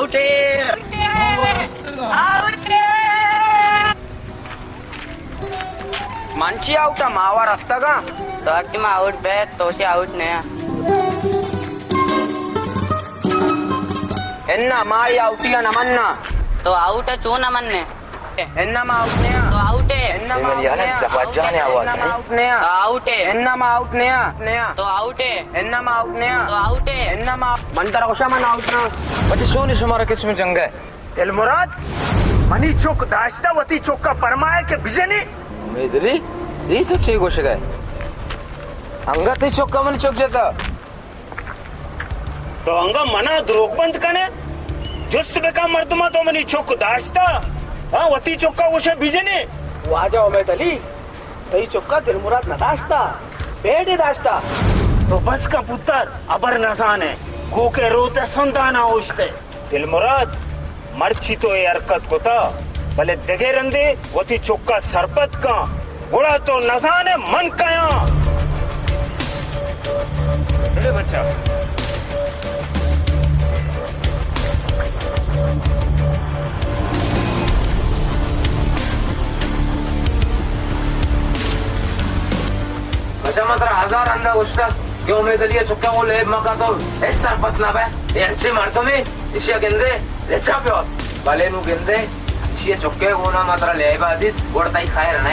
Out a. Out a. من چی آؤٹ آں؟ ما وا رستگاں۔ تو ہرچی ما آؤٹ بیت، تو چی آؤٹ نیا۔ اناں، ما اے آؤٹی ءَ نہ مناں۔ تو آؤٹ ئے، چون نہ منئے؟ اناں، ما آؤٹ نیاں۔ تو آؤٹ ئے۔ اناں، ما آؤٹ نیاں۔ زبان جان آواز اناں، ما آؤٹ نیاں۔ تو آؤٹ ئے۔ اناں، ما آؤٹ نیاں۔ تو آؤٹ ئے۔ اناں، ما آؤٹ نیاں۔ تو آؤٹ ئے۔ اناں، ما، من ترا گوشاں من آؤٹ نہ آں۔ بچے، چون اے شمارا قسم جنگ ئے؟ دل مراد، منی چک داشتہ، وتی چکا پرمائے کہ بجنی۔ امید علی، اے تو چے گوشگا ئے؟ انگت تئی چکا منی چک جتا۔ تو انگا منا دروگ بند کنے؟ جست بکن مردما، تو منی چک داشتہ؟ ہاں، وتی چکا گوشے بجنے۔ واجہ امید علی، تئی چکا دل مراد نہ داشتہ، بیڑے داشتہ۔ تو بس کن پتر، ابر نزانے، گوکے روتے سندانا اوشتے۔ دل مراد، مرچی تو اے حرکت کتا، بلے دگہ رندے وتی چکا سرپد کن، گڑا تو نزانے من کیاں۔ بڑے بچہ۔ بچہ، من ترا ہزار ہندا گوشتہ کہ امید علی ءِ چکا گوں لیب مکن، تو ہچ سرپد نہ بئے۔ اے انچیں مردمے، ایشی ءَ گندے، لچہ بہ وپس۔ بلے نوں گندے، ایشی ءِ چکے گونا ما ترا لیب ءَ دیست، گڑا تئی خیر نہ۔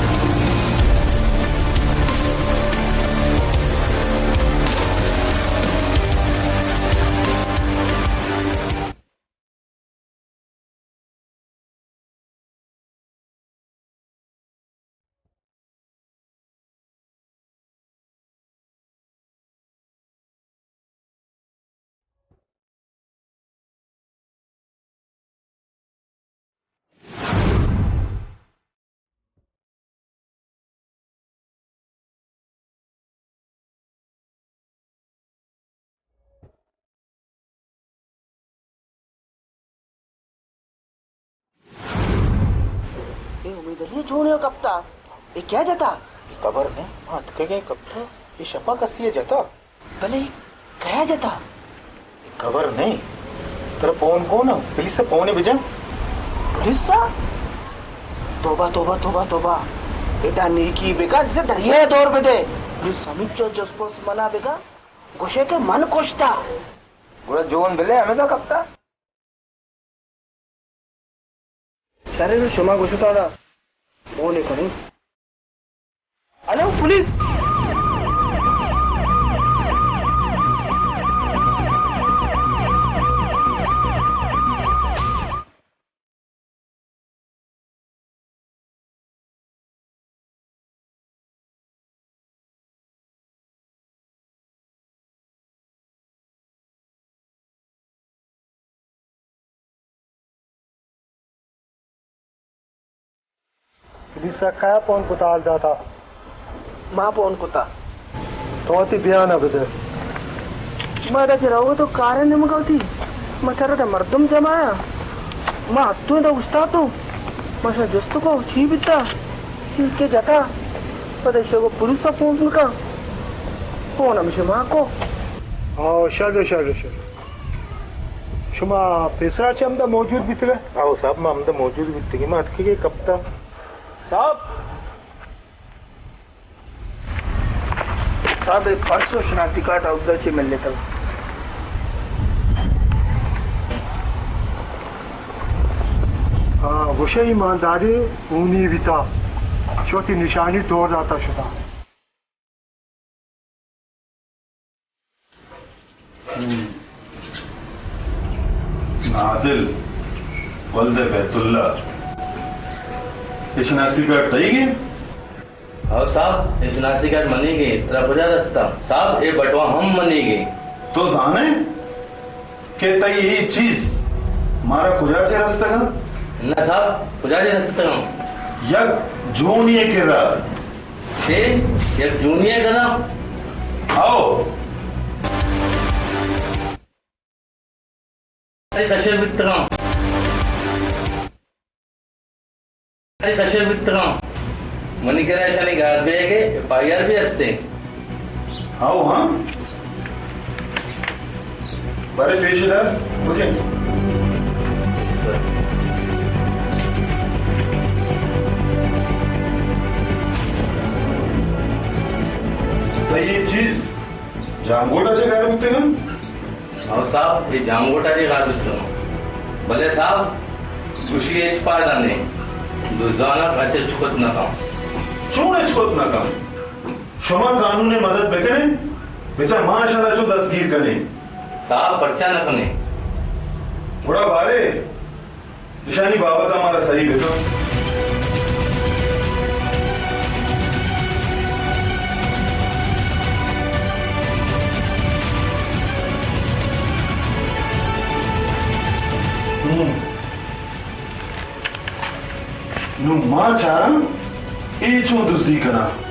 اے امید علی چونیا کپتا؟ اے کیا جتا؟ خبر نہیں، ما اتکگیں کپتا، اے شپا کسی جتا۔ بلے کیا جتا؟ خبر نہیں۔ ترا فون کو نا، پولیس ءَ فون بجن۔ پولیس ءَ؟ توبہ، توبہ، توبہ، توبہ۔ ادا نیکی بکا، جسے دریا دور بدے۔ پولیس ہمچو جس پرس منا بکا، گوشے کہ من کشتا۔ گڑا جون بلے ہمیں دا کپتا۔ شریں، شما گوشتانا فون کنیں۔ Hello, police! پولیس ءَ کیا پون کتا، حال داتا؟ ما پون کتا۔ تو وتی بیان ءَ بدے۔ ما ادا چہ روگ ءَ تو کار ءِ نیمگ ءَ وتی، ما چرت ءَ مردم جمع آں۔ ما اتوں ادا اوشتاتوں۔ ما شا جست کو، چی بیتا؟ چی کہ جتا؟ پدا ایشی گو پولیس ءَ فون کن۔ فون ہم شما کو۔ ہاں، شر، شر، شر۔ شما پیسرا چہ ہمدا موجود بیتگے؟ ہاں صاحب، ما ہمدا موجود بیتگیں، ما اتکگیں کپتا۔ صاحب، صاحب، اے پرس و شناختی کارڈ اودا چہ ملتگ۔ ہاں، گوشے ایمانداری ہونی بیتا، شوتی نشانی دور داتا شتا۔ عادل ولد بیت اللہ، اے شناختی کارڈ تئیگیں؟ ہو صاحب، اے شناختی کارڈ منیگیں، ترا کجا رستا؟ صاحب، اے بٹوا ہم منیگیں۔ تو زانے کہ تئی اے چیز مارا کجا چہ رستگاں؟ نہ صاحب، کجا چہ رستگاں؟ یک جونی کرا۔ چے؟ یک جونی ءِ کرا؟ ہو۔ کشگ بیتگاں۔ کشگ بیتگاں۔ منی کرا ایشانی گار بیگ ءِ ایف آئی آر بھی ہستیں۔ ہو، ہاں۔ بارے پیش دار، مجھے۔ تئی اے چیز جامگوٹ ءَ چہ گار بوتگ اَنت؟ ہو صاحب، اے جامگوٹ ءَ چہ گار بوتگ اَنت۔ بلے صاحب، گوشی ہچ پائدہ نیں، دزاناں کس ہچ کت نہ کنت۔ چون ہچ کت نہ کنت؟ شما قانون ءِ مدد بہ کن اِت، بچار ما اشاں را چو دستگیر کن ایں۔ صاحب، پرچا نہ کن ایں؟ گڑا بارے، اشانی بابت ءَ مارا سہی بہ کن۔ نوں، نوں ما چاراں اے چون دزی کناں۔